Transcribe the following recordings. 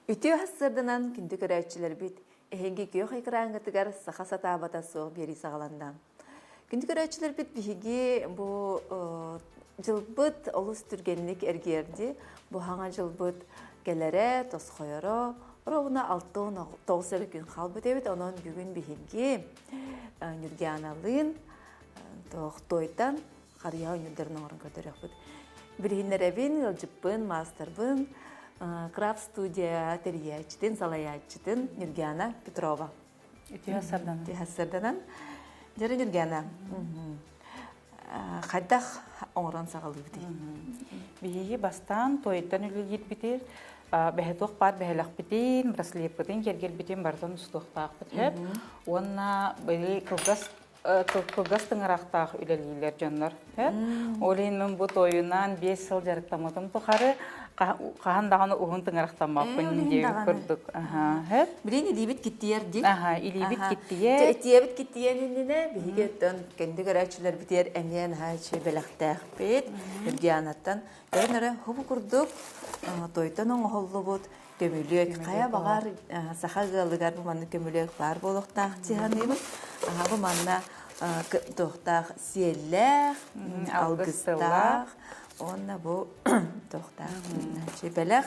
Үтүө сарсыарданан күндү көрөөччүлэрбит, эһиги күөх экраҥҥытыгар саха сатаабата суох биэрии саҕаланна. Күндү көрөөччүлэрбит биһиги бу дьылбыт олус түргэнник эргиэрди. Бу хаҥа дьылбыт кэлэрэ, тосхойоро, ровно 69 эрэ күн хаалбыт эбит. Онон бүгүн биһиги Нюргианалыын туойтан харыйа ойуурдарын оҥорон көрдөрүөхпүт. Билиһиннэрэбин, ыалдьыппын, маастарбын, крафт студия тэрийээччитин, салайааччытын Нюргиана Петрова. Үтүө сарданан. Үтүө сарданан. Дьэрэ Нюргиана, хайдах оҥорон саҕалыыбытый? Биһиги бастаан туойуттан үлэлиирбитир, бэһэ туох баар бэһэлэхпитин, браслеппытын, киэргэлбитин барытын устуохтаахпыт сөп. Уонна били кылгас кылгас тыҥырахтаах үлэлииллэр дьоннор. Ол иһин мин бу тойунан 5 сыл дьарыктаммытым тухары хаһан даҕаны уһун тыҥырахтаммаппын диэбит курдук. Билин илиибит киттийэр дии. Аха, илиибит киттийэр. Итиэбит киттийэн иннинэ биһиги оттон кэнди көрөөччүлэрбитигэр эмиэ наһаа үчүгэй бэлэхтээхпит. Дианаттан көрөн эрэ хубу курдук тойтон оҥоһуллубут Көмүлүөк хайа баҕар саха ыалыгар бу маннык көмүлүөк баар буолуохтаах дии саныыбын. Аһа бу манна туохтаах сиэллээх, алгыстаах уонна бу туохтаах бэлэх.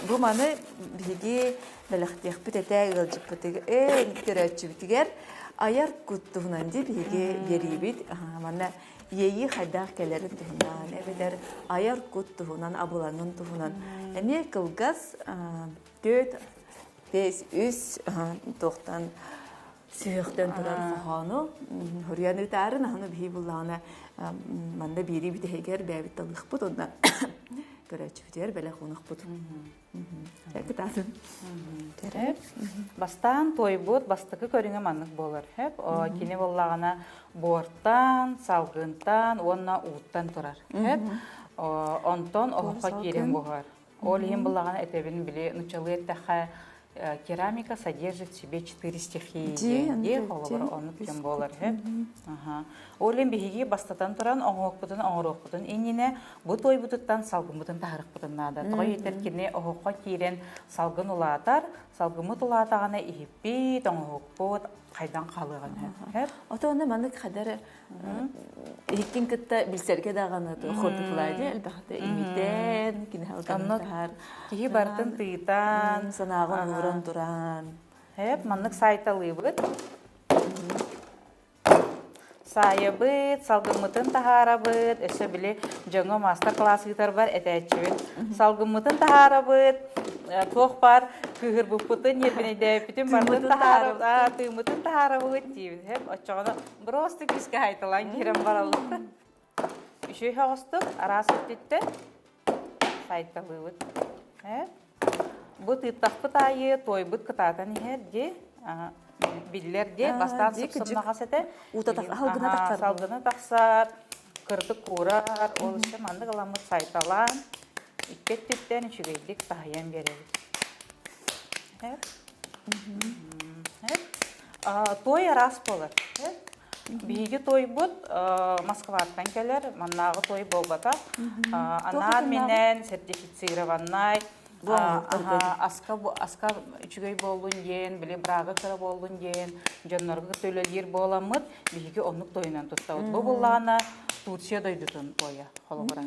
Бу маны биһиги бэлэхтиэхпит этэ ыалдьыппытыгар, көрөөччүбүтүгэр айар кут туһунан дии биһиги биэриибит. Манна иэйии хайдах кэлэрин туһунан эбэтэр айар кут туһунан абылаҥын туһунан эмиэ кылгас түөрт бэс үс туохтан сүһүөхтэн турар хоһоону хоруйан ыытаарын аһаны биһи буллаҕына манна биэрии бүтэһигэр бэйэбит талыахпыт уонна көрөөччүбүтүгэр бэлэх уунуохпут Кытаатын. Бастаан туойбут бастакы көрүҥэ маннык буолар. Кини буоллаҕына буортан, салгынтан уонна ууттан турар. Онтон оһоххо киирэн буһар. Ол иһин буллаҕына этэбин били нуччалыы эттэххэ керамика содержит в себе четыре стихии диэн дии холобура оннук кэм буолар Ол иһин биһиги бастатан туран оҥоһукпутун оҥоруохпутун иннинэ бу туойбутуттан салгыммытын таһарыахпытын наада. Тоҕо иитэр кини оһоххо киирэн салгын улаатар, салгыммыт улаатаҕына иһиппит, оҥоһукпут хайдан хаалыаҕын сөп. Ото онно маннык хадары иһиккин кытта билсэргэ даҕаны хотуклади элбэхтэ имитэн, кини халганын таһар. Киһи барытын тыытан, санааҕын ууран туран. Хэп, маннык сайталыыбыт. Саайабыт, салгыммытын таһаарабыт, өссө били дьоҥҥо маастар-кылаас ыытарбар этээччибин. Салгыммытын таһаарабыт, туох баар кыыһырбыппытын, ньиэрбинэйдээбиппитин барытын таһаарабыт, тыыммытын таһаарабыт диибин. Оччоҕуна просто күүскэ хайталаан киирэн бараллар. Үчүгэй соҕустук араас өттүттэн сайталыыбыт. Бу тыыттахпыт аайы туойбут кытаатан иһэр дии биллэр дии бастаан сып-сымнаҕас этэ салгына тахсар салгына тахсар кырдык куурар ол өссө маннык ыламмыт сайталаан икки өттүттэн үчүгэйдик таһыйан биэрэбит Той араас буолар. Биһиги тойбут Москваттан кэлэр, маннааҕы той буолбатах. Анаан-минээн сертифицированнай, аска, аска үчүгэй буоллун диэн, били брага кыра буоллун диэн, дьоннорго кытта үлэлиир буоламмыт, биһиги оннук тойунан туттабыт. Бу буллаҕына Турция дойдутун тойа холобура.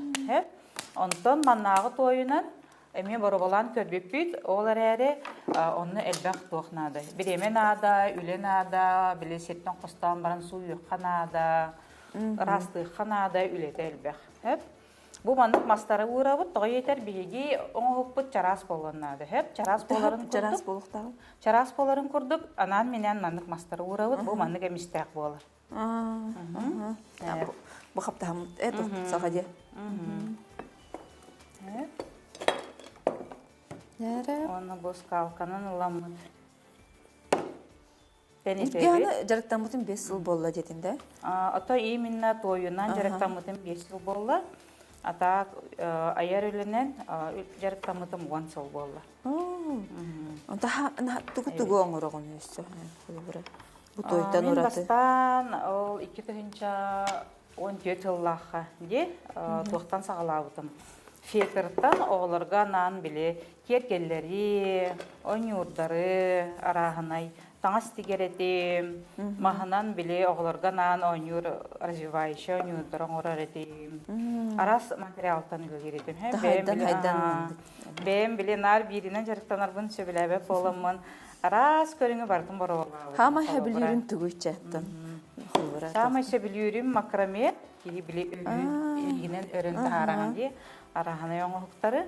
Онтон маннааҕы тойунан Эмиэ боруобалаан көрбүппүт, ол эрээри онно элбэх туох наада. Бириэмэ наада, үлэ наада, били сиртэн хостоон баран сууйуохха наада, ыраастыахха наада, үлэтэ элбэх. Сөп? Бу маннык мастары уурабыт, тоҕо диэтэр биһиги оҥоһукпут чараас буолуон наада. Сөп? Чараас буоларын Чараас курдук, буолуохтааҕын. чараас буоларын курдук анаан-минээн маннык мастары уурабыт, бу маннык эмистээх буолар. Бу хаптаһаммыт э туохпут саха диэ. Уонна бу скалканан ыламмыт. Аны дьарыктаммытым 5 сыл буолла диэтин да? Ото именно туойунан дьарыктаммытым 5 сыл буолла. А так айар үлэнэн дьарыктаммытым 10 сыл буолла. Тугу тугу оҥороҕун өссө? Бу туойтан Мин ураты. бастаан ол 2014 сыллаахха дии туохтан саҕалаабытым. Фетртан оҕолорго анаан били киэргэллэри, оонньуурдары, арааһынай таҥас тигэр этим, маһынан били оҕолорго анаан оонньуур развивающий оонньуурдары оҥорор этим. Араас материалтан үлэлиир этим. Бэйэм били, бэйэм били наар бииринэн дьарыктанарбын сөбүлээбэт буоламмын араас көрүҥү барытын боруобалаабытым. Хаамай сөбүлүүрүн тугуй чэттэн? Саамай сөбүлүүрүм макраме киһи били өйүн илиинэн өрөн таһаараҕын дии араһанай оҥоһуктары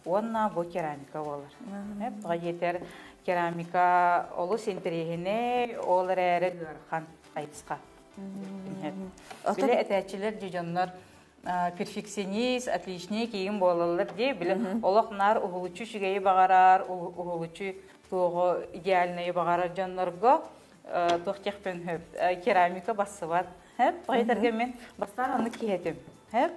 уонна бу керамика буолар. Тоҕо диэтэр керамика олус интэриэһинэй, ол эрээри ыарахан хайысха. Били этээччилэр дьоннор перфекционист, отличник киин буолаллар дии. Били олох наар уһулуччу үчүгэйи баҕарар, уһулуччу туоҕу идеальнайы баҕарар дьоннорго туох диэхпин сөп керамика бассыбат Хэп, тоҕо мин бастаан оннук киһи этим. Хэп,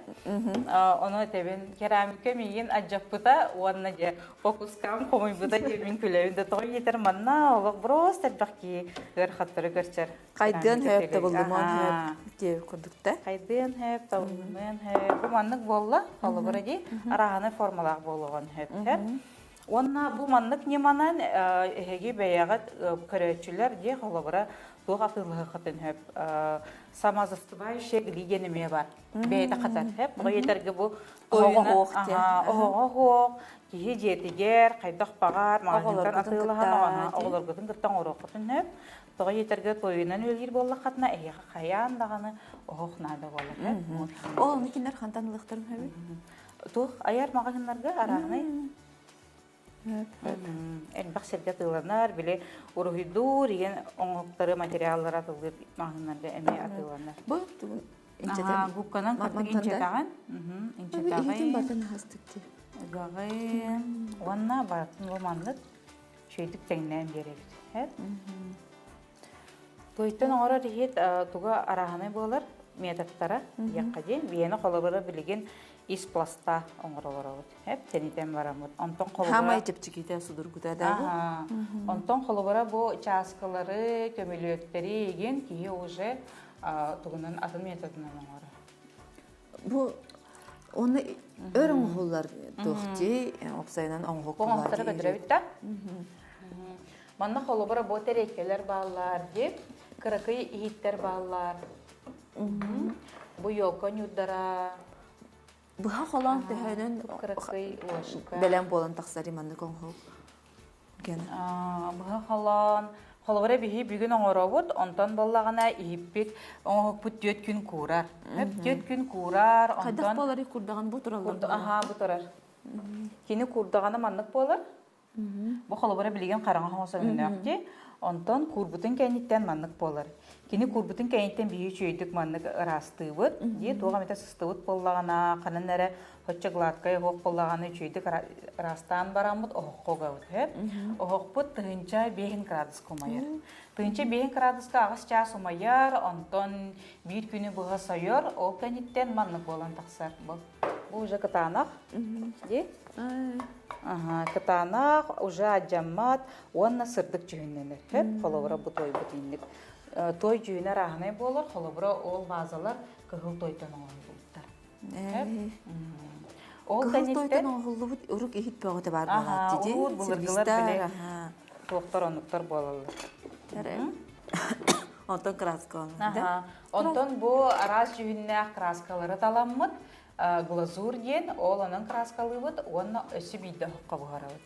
ону этэбин, керамика миигин адьаппыта уонна дьэ фокускам хомуйбута диэмин күлэбин да тоҕо иитэр манна олох просто элбэх киһи ыарахаттары көрсөр. Хайдыан хөп табыллыман хөп диэ курдук да. Хайдыан хөп табыллымыан хөп. Бу маннык буолла, холобура дии, арааһынай формалаах буолуоҕун хөп. Уонна бу маннык ньыманан эһиги бэйэҕит көрөөччүлэр дии холобура туох атыылаһыаххытын сөп самозастывающая глии диэн эмиэ бар бэйэтэ хатар сөп тоҕо диэтэргэ бу оһоҕо оһох киһи дьиэтигэр хайдах баҕар маҕаһыынтан атыылаһан оҕолоргутун кытта оҥоруоххутун сөп тоҕо диэтэргэ туойунан үлэлиир буоллаххытына эһиэхэ хайаан даҕаны оһох наада буолар ол ону кинилэр хантан ылыахтарын сөбүй туох айар маҕаһыыннарга арааһынай Элбэх сиргэ атыыланар, били уруһуйдуур игин оҥоһуктары, материаллары атылыыр маҕаһыыннарга эмиэ атыыланар. Бу инчэтэн губканан кырдык инчэтэҕин. Инчэтэҕин. Батын хастык дии. Ыгаҕын. Уонна барытын бу маннык үчүгэйдик тэҥнээн биэрэбит. Туйтан оҥорор иһит туга арааһынай буолар методтара диэххэ диэн. Биһиэнэ холобура билигин ис пласта оҥоро олоробут. Эп тэнитэн бараммыт. Онтон холобура Хаамай чэпчэкитэ судургута да бу. Онтон холобура бу чааскылары, көмүлүөктэри игин киһи уже тугунан атын методынан оҥорор. Бу оны өр оҥоһуллар туохти опсайынан оҥоһук Оҥоһуктары көтүрөбүт да. Манна холобура бу тэриэккэлэр бааллар дип, кыракый иһиттэр бааллар. Бу елка ньурдара. Быһа холоон төһөнөн кыракый ложка. Бэлэм буолан тахсар маннык оҥоһук. Быһа холоон Холобура биһи бүгүн оҥоробут, онтон буоллаҕына иһиппит оҥоһукпут түөрт күн куурар. Түөрт күн куурар, онтон... Хайдах буоларый курдаҕын бу тураллар? Аха, бу турар. Кини курдаҕына маннык буолар. Бу холобура билигин хараҥа хоҥос өҥнөөх дии. Онтон куурбутун кэнниттэн маннык буолар. Кини куурбутун кэнниттэн биһи үчүгэйдик маннык ыраастыыбыт. Дии туох эмитэ сыстыбыт буоллаҕына, ханан эрэ хоччо гладкай оһох буоллаҕына үчүгэйдик ыраастаан бараммыт оһоххо угабыт. Оһохпут 1005 градуска умайар. 1005 градуска аҕыс чаас умайар, онтон биир күнү быһа сойор, ол кэнниттэн маннык буолан тахсар. Бу Бу уже кытаанах. Дии. Аха, кытаанах, уже адьаммат уонна сырдык дьүһүннэнэр. Хөп, холобура бу туойбут инник. Той дьүһүнэ арааһынай буолар, холобура ол вазалар кыһыл тойтон оҥоһуллубуттар. Ол кыһыл тойтон оҥоһуллубут урук иһит бөҕөтө баар буолааччы дии. Урут былыргылар били туохтар оннуктар буолаллар. Онтон краска Онтон бу араас дьүһүннээх краскалары таламмыт глазурь диэн ол онон краскалыыбыт уонна өссө биирдэ оһоххо буһарабыт.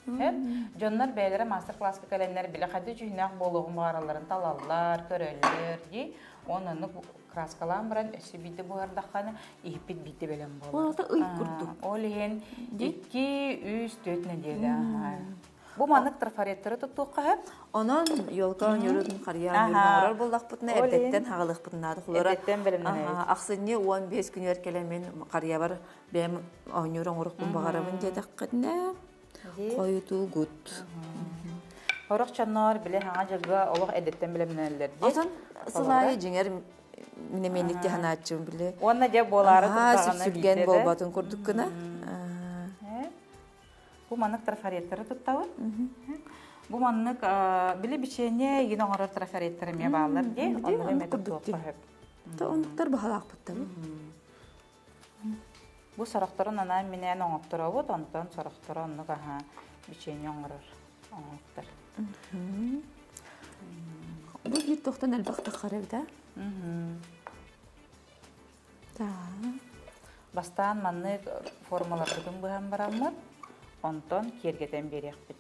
Дьоннор бэйэлэрэ мастер-класска кэлэннэр били хайда дьүһүннээх буолуоҕун баҕаралларын талаллар, көрөллөр дии. Уонна оннук краскалаан баран өссө биирдэ буһардаххына иһиппит биирдэ бэлэм буолар. Ол ый курдук. Ол иһин 2, 3, 4 нэдиэлэ. Бу маннык трафареттары туттуохха сөп. Онон елка оонньуурун харыйа оонньуурун оҥорор буоллахпытына эрдэттэн хаҕалыахпытын наада. Холобура, Эрдэттэн бэлэмнэнэбит. Ахсынньы 15 күнүгэр кэлэн мин харыйабар бэйэм оонньуур оҥоруохпун баҕарабын диэтэххитинэ, хойутуугут. Сорох дьоннор били хаҥа дьылга олох эрдэттэн бэлэмнэнэллэр дии. Отон сыл аайы дьиҥэр минэмиэнник тиһанааччыбын били. Уонна дьэ буолаары турдаҕына сүпсүлгэн буолбатын курдук гына. Бу маннык трафареттары туттабын. Бу маннык били бичиэнньэ игин оҥорор трафареттар эмиэ бааллар дии. Оннук эмиэ туттуохха сөп. Оннуктар баһалаахпыттар. Бу Бу сорохторун анаан-минээн оҥотторобут, онтон сорохторо оннук аһа бичиэнньэ оҥорор оҥоттор. Бу биир тохтон элбэх таххар эбит аа? Бастаан маннык формаларбытын быһан бараммыт, онтон киэргэтэн биэриэхпит.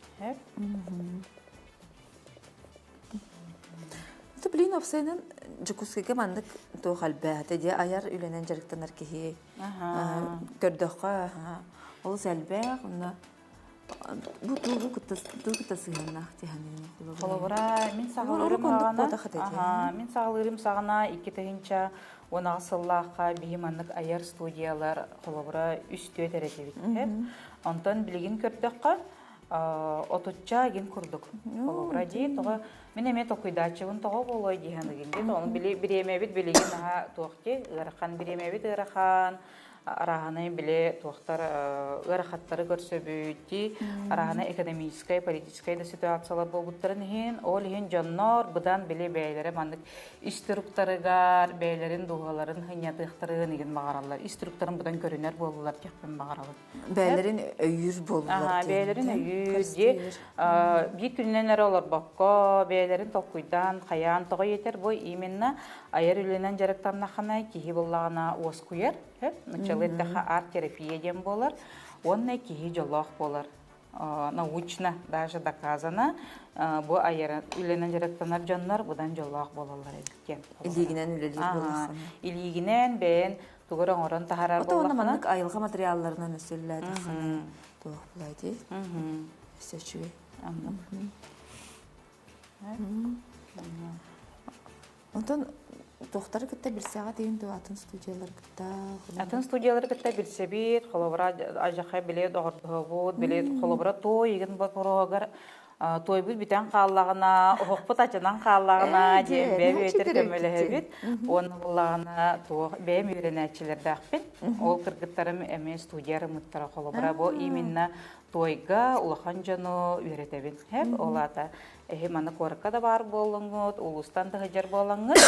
Это блин уопсайынан Дьокуускайга маннык туох элбээтэ дии айар үлэнэн дьарыктанар киһи көрдөххө олус элбэх онно Бу тугу кытта тугу кытта сыһыаннаах дии Холобура, мин саҕалыырым саҕана, мин саҕалыырым саҕана 2018 сыллаахха биһи маннык айар студиялар холобура үс-түөрт эрэ этибит. Онтон билигин көрдөххө, отучча игин курдук. Холобура дии, тоҕо мин эмиэ толкуйдааччыбын тоҕо буолуой дии саныгын дии. Ону били бириэмэбит билигин наһаа туох дии, ыарахан бириэмэбит ыарахан, арааһынай били туохтар ыарахаттары көрсөбүт дии арааһынай экономическай политическай да ситуациялар буолбуттарын иһин ол иһин дьоннор быдан били бэйэлэрэ маннык ис туруктарыгар бэйэлэрин дууһаларын сынньатыахтарын игин баҕараллар ис туруктарын быдан көрүнэр буоллулар диэхпин баҕарабын бэйэлэрин өйүүр буоллулар бэйэлэрин өйүүр дии биир күнүнэн эрэ олорбокко бэйэлэрин толкуйдаан хайаан тоҕо иэтэр бу именно айар үлэнэн дьарыктаннаххына киһи буоллаҕына уоскуйар сөп нуччалыы эттэххэ арт-терапия диэн буолар уонна киһи дьоллоох буолар научно даже доказано бу айар үлэнэн дьарыктанар дьоннор быдан дьоллоох буолаллар эбит диэн илиигинэн үлэлиир буоллаххына илиигинэн бэйэн тугу эрэ оҥорон таһаарар буоллаххына уонна маннык айылҕа материалларынан өссө үлэлээтэххинэ туох булай дии өссө үчүгэй Онтон туохтары кытта билсэҕит иһин дуо атын студиялары кытта? Атын студиялары кытта билсэбит, холобура ажаха били доҕордоһобут, били холобура туой игин боппуруоһугар туойбут бүтэн хааллаҕына, оһохпут ачанан хааллаҕына диэн бэйэм үөтэр көмөлөһөбүт. Уонна буллаҕына туох бэйэм үөрэнээччилэрдээхпин. Ол кыргыттарым эмиэ студия арыммыттара холобура бу именно туойга улахан дьону үөрэтэбин. Хэп ол аата Эһи маны куоракка да баар буоллуҥҥут, улуустан да сылдьар буолаҥҥыт,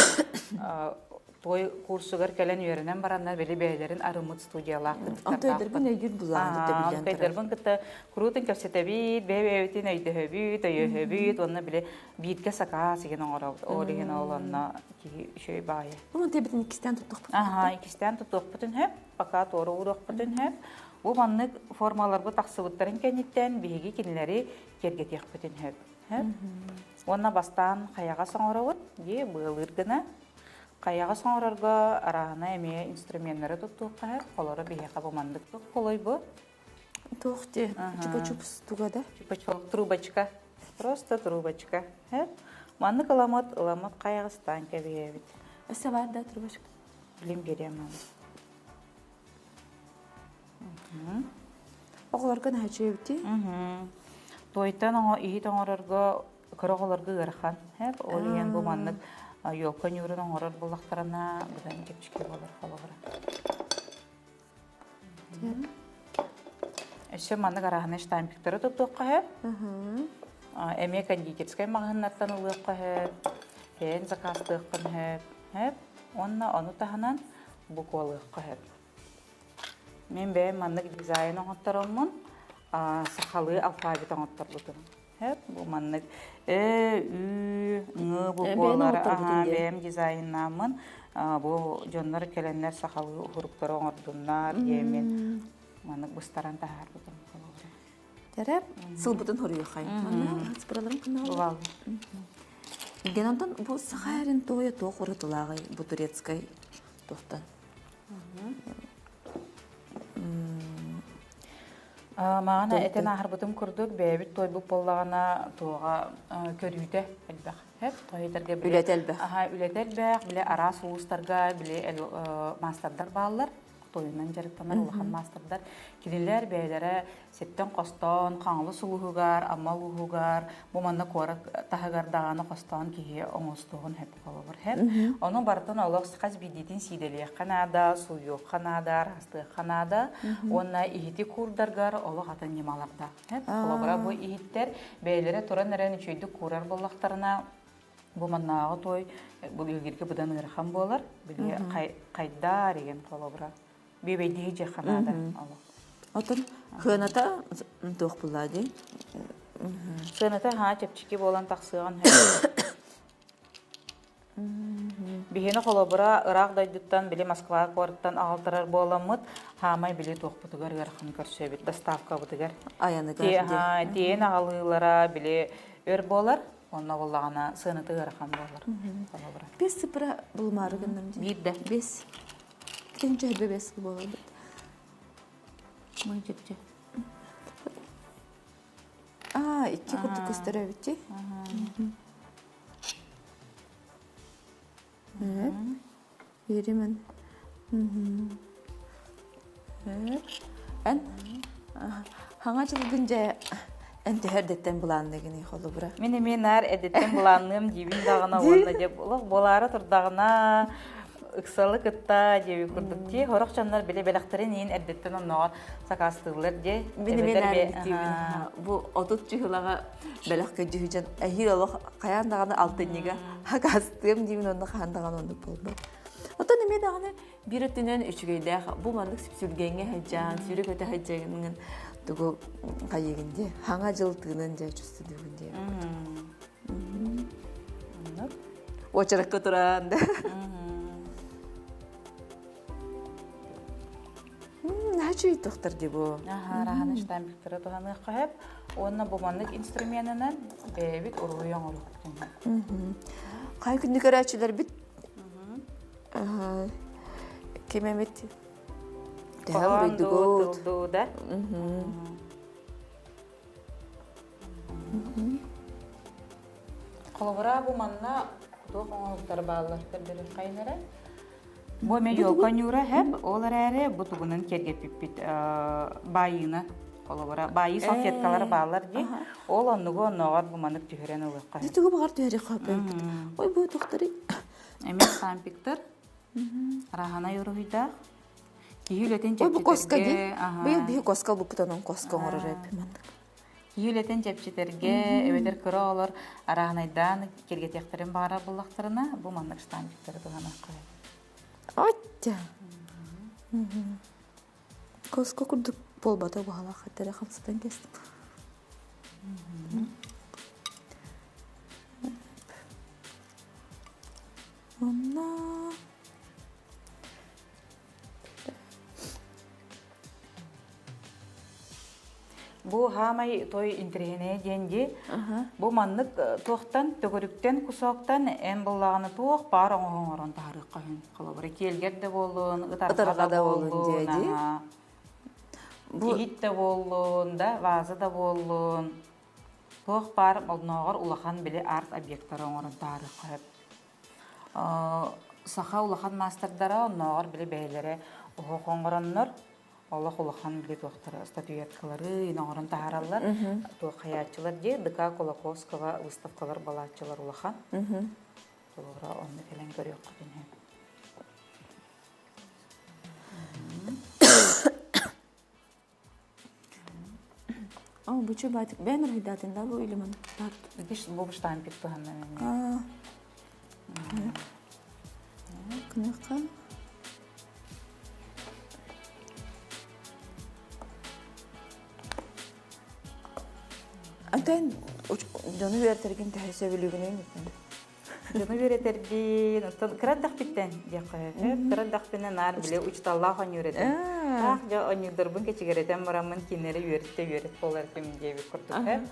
той курсугар кэлэн үөрэнэн бараннар били бэйэлэрин арыммыт студиялаах кыргыттардаахпыт. өйдүүр булаан кытта биллэн турар. Өйдөрбүн кытта куруутун кэпсэтэбит, бэйэ-бэйэбитин өйдөһөбүт, өйөһөбүт уонна били бииргэ сакаас игин оҥоробут. Ол иһин ол онно киһи үчүгэй баайы. Бу тэбитин иккистээн туттуохпут. Аха, иккистээн туттуохпутун сөп, пока туора ууруохпутун сөп. Бу маннык формаларбыт тахсыбыттарын кэнниттэн биһиги кинилэри киэргэтиэхпитин сөп. Уонна бастаан хайаҕас оҥоробут дии быалыыр гына. Хайаҕас оҥорорго арааһына эмиэ инструменнары туттуохха сөп. Холоро биһиэхэ бу маннык туох бу. Туох дии? Чупа-чупс туга да? Чупа-чуп трубочка. Просто трубочка. Маннык ыламыт, ыламыт хайаҕастаан кэбиһэбит. Өссө баар да трубочка? Билим биэриэм Оҕолорго наһаа үчүгэй Туойтан иһит оҥорорго кыра оҕолорго ыарахан. Ол иһин бу маннык елка ньуурун оҥорор буоллахтарына быдан чэпчэки буолар холобура. Өссө маннык арааһынай штампиктары туттуохха сөп. Эмиэ кондитерскай маҕаһыыннартан ылыахха сөп, бэйэн заказтыаххын сөп. Уонна ону таһынан буквалыахха сөп. Мин бэйэм маннык дизайн оҥоттороммун сахалыы алфавит оҥотторбутум. Бу маннык Э, Ү, Ҥ буквалары бэйэм дизайннааммын бу дьоннор кэлэннэр сахалыы уһуруктары оҥордуннар диэммин маннык быстаран таһаарбытым. Тэрэ сылбытын хоруйухай. Манна цифраларын кынналар. Ген онтон бу саха эрин туойа туох уратылааҕый бу турецкай туохтан? Маҕана этэн ааһарбытым курдук, бэйэбит туойбут буоллаҕына туоҕа көрүүтэ элбэх. Тоһуйтарга Үлэтэ элбэх. Үлэтэ элбэх, били араас улуустарга били маастардар бааллар. Тойунан дьарыктанар улахан маастардар. Кинилэр бэйэлэрэ сиртэн хостоон, Хаҥалас улууһугар, Амма улууһугар, бу манна куорат таһыгар даҕаны хостоон киһи оҥостуоҕун сөп холобур сөп. Ону барытын олох хас биирдиитин сиидэлиэххэ наада, сууйуохха наада, араастыахха наада. Уонна иһити куурдаргар олох атын ньымалардаах. Сөп. Холобура бу иһиттэр бэйэлэрэ туран эрэн үчүгэйдик куурар буоллахтарына, бу маннааҕы той бу илгиргэ быдан ыарахан буолар. Били хайдаар деген холобура. Бүөбэйдии дьиэххэ наада олох. Отон сыаната туох буллаа дии? Сыаната хаһаа чэпчэки буолан тахсыаҕын сөп. Биһиэни холобура ыраах дойдуттан били Москва куораттан аҕалтарар буоламмыт, хаамай били туохпутугар ыарахан көрсөбүт доставкабытыгар. Айаныгар Тиэйэн аҕалыылара били өр буолар, онно буоллаҕына сыаната ыарахан буолар. Холобура. Бес цифра булумаары гынным дии. Биир да. Бес. Кенче бес буолабыт. Мой чепче. Аа, икки курдук көстөр эбит Биэримэн. Эн хаҥа дьылгын дьэ эн төһө эрдэттэн былаанныгыный холобура? Мин эмиэ наар эрдэттэн былаанныам диибин даҕаны уонна дьэ олох буолаары турдаҕына ыксалы кытта диэби курдук дии сорох дьоннор били бэлэхтэрин иин эрдэттэн онноҕор сакаастыыллар дии Мин эмиэ наар диибин бу 30 чыһылаҕа бэлэх көрдьүһүдьэн эһиил олох хайаан даҕаны алтынньыга хакастыам диибин онно хаһан даҕаны оннук буолбат. Оттон эмиэ даҕаны биир өттүнэн үчүгэйдээх бу маннык сүпсүлгэҥҥэ сылдьан, сүүрэ-көтө сылдьаҥҥын тугу хайыгын дии, хаҥа дьыл тыынын дьэ чувствуйдугун дии. Уочаракка туран да. Наһаа тохтор дии бу. Аха, раһаны штампиктары туһаныахха сөп. Уонна бу маннык инструменынан бэйэбит уруһуй оҥоруохпутун сөп. Хай күндү көрөөччүлэрбит ким эмит төһө буруйдугут? Тылдуу да. Холобура бу манна туох оҥоһуктар бааллар көрдөрүөххэйин эрэ. Бу эмиэ елка ньуура хэп, ол эрээри бу тугунан киэргэппиппит баайыына холобура баайыы салфеткалара бааллар дии. Ол оннугу оннооҕор бу маннык түһэрэн ылыахха сөп. Тугу баҕар түһэриэххэ сөп Ой бу тохтори. Эмиэ штампиктар. Раһанай уруһуйдаах. Киһи үлэтин Ой бу коска дии. чэпчэтэргэ, Быйыл биһи коска буппутан он коска оҥорор эппи маннык. Киһи үлэтин чэпчэтэргэ, эбэтэр кыра оҕолор арааһынайдаан киэргэтиэхтэрин баҕарар буоллахтарына, бу маннык штампиктары туһаныахха сөп. Оття. Коска курдук буолбата баһалаах этэрэ хамсатан кестим. Онно Бу хаамай той интэриэһинэйэ диэн дии. Бу маннык туохтан, төгүрүктэн, кусоктан эн буллаҕына туох баар оҥоһу оҥорон таһаарыахха үһүн. Холобура, киэлгэр да буоллун, ытарҕа да буоллун, иһит да буоллун, да, ваза да буоллун. Туох баар оннооҕор улахан били арт-объектары оҥорон таһаарыахха сөп. Саха улахан маастардара оннооҕор били бэйэлэрэ оһох оҥороннор олох улахан били туохтара статуэткалары оҥорон таһаараллар туох хайааччылар дии ДК Кулаковского выставкалар балааччылар улахан туора онно кэлэн көрүөххүтүн сөп О, бу чё баатик бэйэн уруһуйдаатын да бу или маны Видишь, бу штампик туһанна Кыныха. Антон дьону үөрэтэргин төһө сөбүлүүгүнүй Дьону үөрэтэрбин, оттон кыра эрдэхпиттэн диэххэ сөп. Кыра эрдэхпинэ наар били учууталлаах оонньуур этим. Таах дьэ оонньуурдарбын кэчигирэтэн бараммын кинилэри үөрэттэ үөрэт буолар этим диэбит курдук сөп.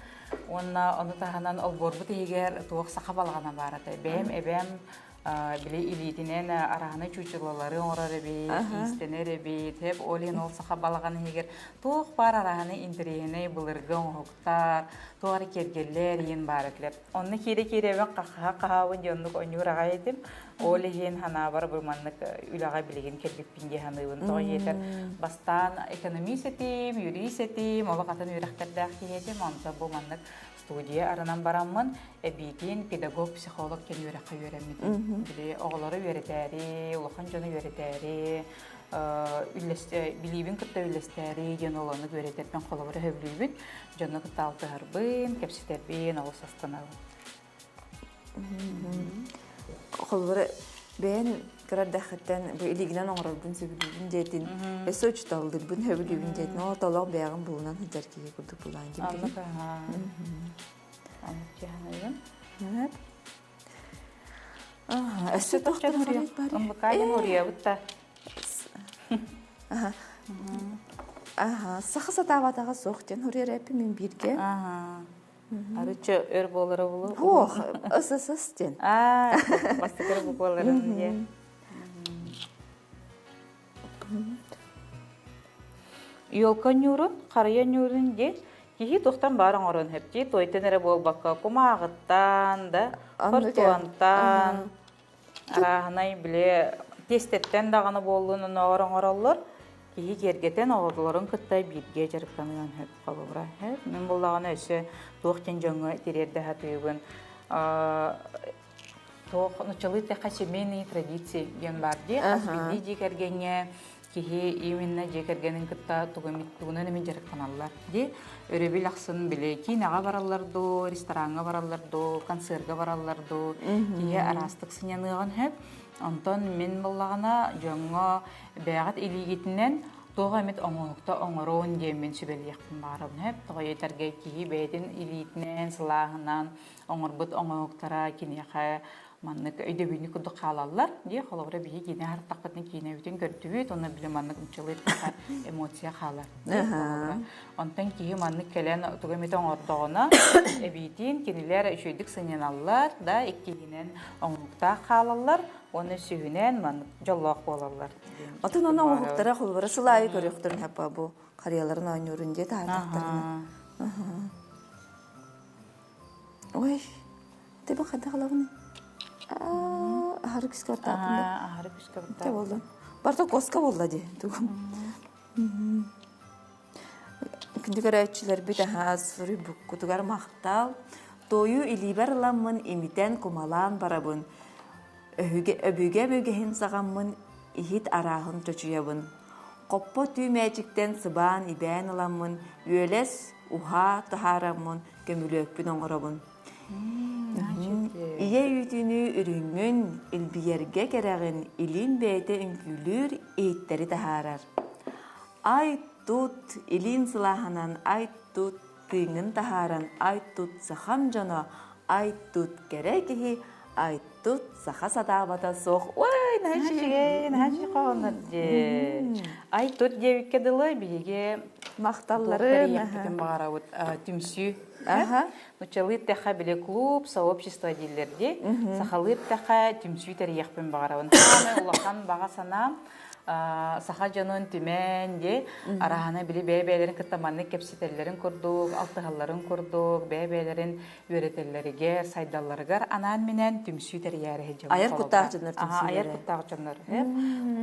Уонна ону таһынан олбуорбут иһигэр туох саха балаҕана баар этэ. Бэйэм эбээм били илиитинэн араһаны чуучулалары оҥорор эбит, иистэнэр эбит. Хэп ол иһин ол саха балаҕан иһигэр туох баар араһаны интэриэһинэй былыргы оҥоһуктар, туох эрэ киэргэллэр иһин баар этилэр. Онно киирэ-киирэбин хаһаабын диэн оннук ойнуур аҕай этим. Ол иһин ханаабар бу маннык үлэҕэ билигин кэлбиппин дии саныыбын. Тоҕо диэтэр бастаан экономист этим, юрист этим, олох атын үөрэхтэрдээх киһи этим. Онтон бу маннык студия арынан бараммын эбиитин педагог-психолог диэн үөрэххэ үөрэммитим. Били оҕолору үөрэтээри, улахан дьону үөрэтээри, билиибин кытта үллэстээри диэн ол оннук үөрэтэрбин холобура сөбүлүүбүн. Дьону кытта алтыһарбын, кэпсэтэрбин олус астынабын. Холобура. Бэйэн кыра эрдэххиттэн бу илиигинэн оҥорорбун сөбүлүүбүн диэтин, өссө учууталлыырбын сөбүлүүбүн диэтин, ол толох бэйэҕин булунан сылдьар киһи курдук булаан Аннык Аннык дьаһанайын. Өссө тохтон Ымбыкаайын уруйабыт да. Аха, саха сатаабатаҕа суох диэн уруйар эппин мин бииргэ. Арычча өр буолара булу. Ох, ССС диэн. Аа, бастакы букваларын диэн. Елка ньуурун, харыйа ньуурун диэн киһи туохтан баар оҥорон сөп туойтан эрэ буолбакка кумааҕыттан да, хортуонтан, арааһынай били тиэстэттэн даҕаны буоллун онооҕор оҥороллор. Киһи киэргэтэн оҕолорун кытта бииргэ дьарыктаныан сөп холобура. Мин буллаҕына өссө туох диэн дьоҥҥо тириэрдэ сатыыбын. Туох нуччалыы эттэххэ семейные традиции диэн баар дии. Хас биирдии дьиэ кэргэҥҥэ киһи именно дьиэ кэргэнин кытта тугунан эмит дьарыктаналлар дии. Өрөбүл ахсын били киинэҕэ бараллар дуу, рестораҥҥа бараллар дуу, концерга бараллар дуу, киһи араастык сынньаныаҕын сөп. Онтон мин буоллаҕына дьоҥҥо бэйэҕит илиигитинэн туох эмит оҥоһукта оҥоруон диэммин сүбэлиэхпин баҕарабын сөп. Тоҕо этэргэ киһи бэйэтин илиитинэн, сылааһынан оҥорбут оҥоһуктара киниэхэ маннык өйдөбүнньүк курдук хаалаллар дии холобура биһи киинэ аһартахпытына киинэбитин көрдүбүт уонна били маннык нуччалыы эмоция хаалар онтон киһи маннык кэлэн тугу эмит оҥордоҕуна эбиитин кинилэр үчүгэйдик сынньаналлар да иккиһинэн оҥоһуктаах хаалаллар уонна үсүһүнэн маннык дьоллоох буолаллар Отун ону оҥоһуктара холобура сыл аайы көрүөхтэрин хапа бу харыйаларын оонньуурун дии таһаатахтарына Ой, ты бу хайдах ылабыный? Аһары күскэ ортаатым да. Аһары күскэ Те болду. Барта коска болла ди. Тугум. Күндү көрөөччүлэрбит аһаа суруйбуккутугар махтал. Туойу илиибэр ыламмын имитэн кумалаан барабын. Өбүгэ өбүгэһин саҕаммын иһит арааһын чочуйабын. Хоппо түү мээчиктэн сыбаан ибээн ыламмын үөлэс, уһаа таһаараммын көмүлүөкпүн оҥоробун. Ийэ үүтүнүү үрүҥүн, илбийэргэ кэрэҕин илиин бэйэтэ үҥкүүлүүр иһиттэри таһаарар. Ай-тут, илиин сылааһынан ай-тут, тыыҥҥын таһааран ай-тут сахам дьоно, ай-тут кэрэ киһи, ай-тут саха сатаабата суох. Ой, наһаа үчүгэй, наһаа үчүгэй хоһооннор дии. Ай-тут диэбиккэ дылы биһиги махталларын баҕарабыт түмсүү. Нуччалыы эттэххэ били клуб, сообщество дииллэр дии. Сахалыы эттэххэ түмсүү тэрийиэхпин баҕарабын. Саамай улахан баҕа санаам саха дьонун түмэн дии араһана били бэйэ-бэйэлэрин кытта маннык кэпсэтэллэрин курдук, алтыһалларын курдук, бэйэ-бэйэлэрин үөрэтэллэригэр, сайдалларыгар анаан-минээн түмсүү тэрийээри сылдьабын. Айар куттаах дьоннор түмсүүлэрэ. Айар куттаах дьоннор.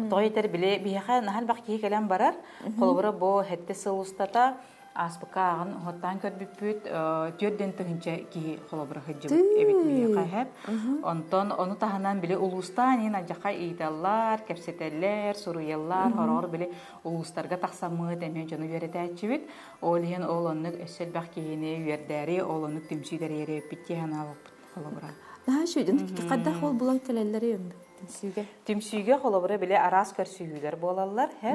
Тоҕо этэр били биһиэхэ наһаа элбэх киһи кэлэн барар. Холобура бу сэттэ сыл устата ааспыкка ааҕан уһаттаан көрбүппүт 4 тыһыынча киһи холобура сылдьыбыт эбит биһиэхэ иһэр. Онтон ону таһынан били улуустаан иһин алдьархай ыйыталлар, кэпсэтэллэр, суруйаллар, хороҕор били улуустарга тахсаммыт эмиэ дьону үөрэтээччибит. Ол иһин ол оннук өссө элбэх киһини үөрдээри, ол оннук түмсүү тэрийэри эппит дии санаабыппыт холобура. Наһаа үчүгэй. Хайдах ол булан кэлэллэрий онно түмсүүгэ? Түмсүүгэ холобура били араас көрсүһүүлэр буолаллар, һэ?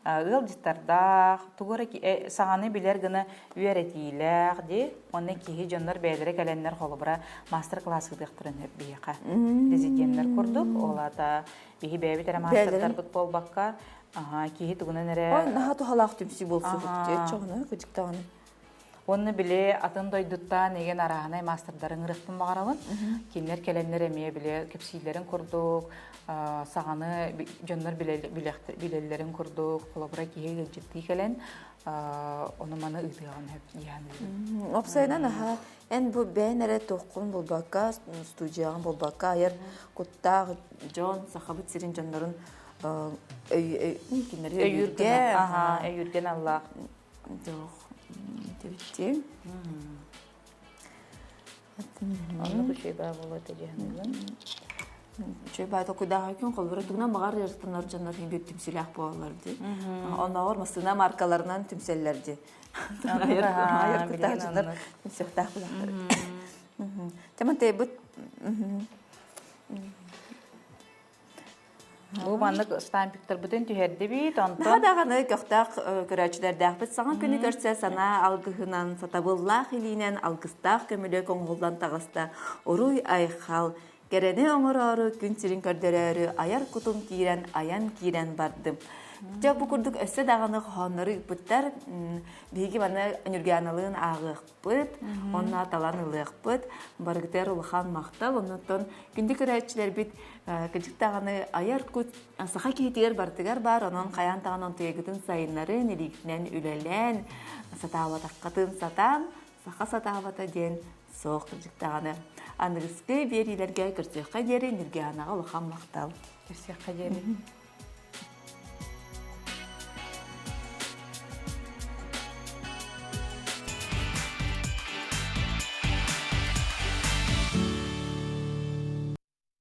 Ыалдьыттардаах, тугу эрэ саҥаны билэр гына үөрэтиилээх дии. Уонна киһи дьоннор бэйэлэрэ кэлэннэр холобура мастер-класс ыытыахтарын сөп биһиэхэ. Резиденнэр курдук, ол аата биһи бэйэбит эрэ маастардарбыт буолбакка, киһи тугунан эрэ Ой, наһаа туһалаах түмсүү буолсубут дии, чоҕуна, кыдьыктаҕына. Уонна били атын дойдуттан еген арааһынай маастардары ыҥырыахпын баҕарабын. Кинилэр кэлэннэр эмиэ били кэпсииллэрин курдук, саҕаны дьоннор билэллэрин курдук, холобура киһи ыалдьыттыы кэлэн ону-маны ыытыаҕын сөп дии саныыбын. Уопсайынан аһа эн бу бэйэн эрэ туоххун булбакка, студияҕын булбакка айар куттаах дьон, Сахабыт сирин дьоннорун кинилэри өйүүргэ, өйүүргэн аллаах. Туох диэбиттии. Оннук үчүгэй баа буолуо этэ дии саныыбын. Үчүгэй баа толкуйдаах күн холобура тугунан баҕар дьарыктанар дьоннор иһин биир түмсүүлээх буолаллар дии. Оннооҕор массыына маркаларынан түмсэллэр дии. Айар куттаах дьоннор түмсүөхтээх буоллахтар. Тэмэн тэйбит. Бу маннык штампиктарбытын түһэрдибит, онтон Наһаа даҕаны көхтөөх көрөөччүлэрдээхпит. Саҥа күнү көрсө санаа алгыһынан, сатабыллаах илиинэн алгыстаах көмүлүөк оҥоһуллан таҕыста. Уруй айхал, кэрэни оҥороору, күн сирин көрдөрөөрү айар кутум киирэн, айан киирэн бардым. Дьэ, бу курдук өссө даҕаны хоһооннору ыыппыттар. Биһиги маны Ньургианалыын ааҕыахпыт, онно талан ылыахпыт. Барыгытыгар улахан махтал. Оннуттан күндү көрөөччүлэрбит кырдьык даҕаны айар кут саха киһитигэр барытыгар баар, онон хайаан даҕаны онтуйагытын сайыннарын, илиигитинэн үлэлээн, сатаабатаххытын сатаан, саха сатаабата диэн суох кырдьык даҕаны. Аныгыскы биэриилэргэ көрсүөххэ диэри Ньургианаҕа улахан махтал. Көрсүөххэ диэри.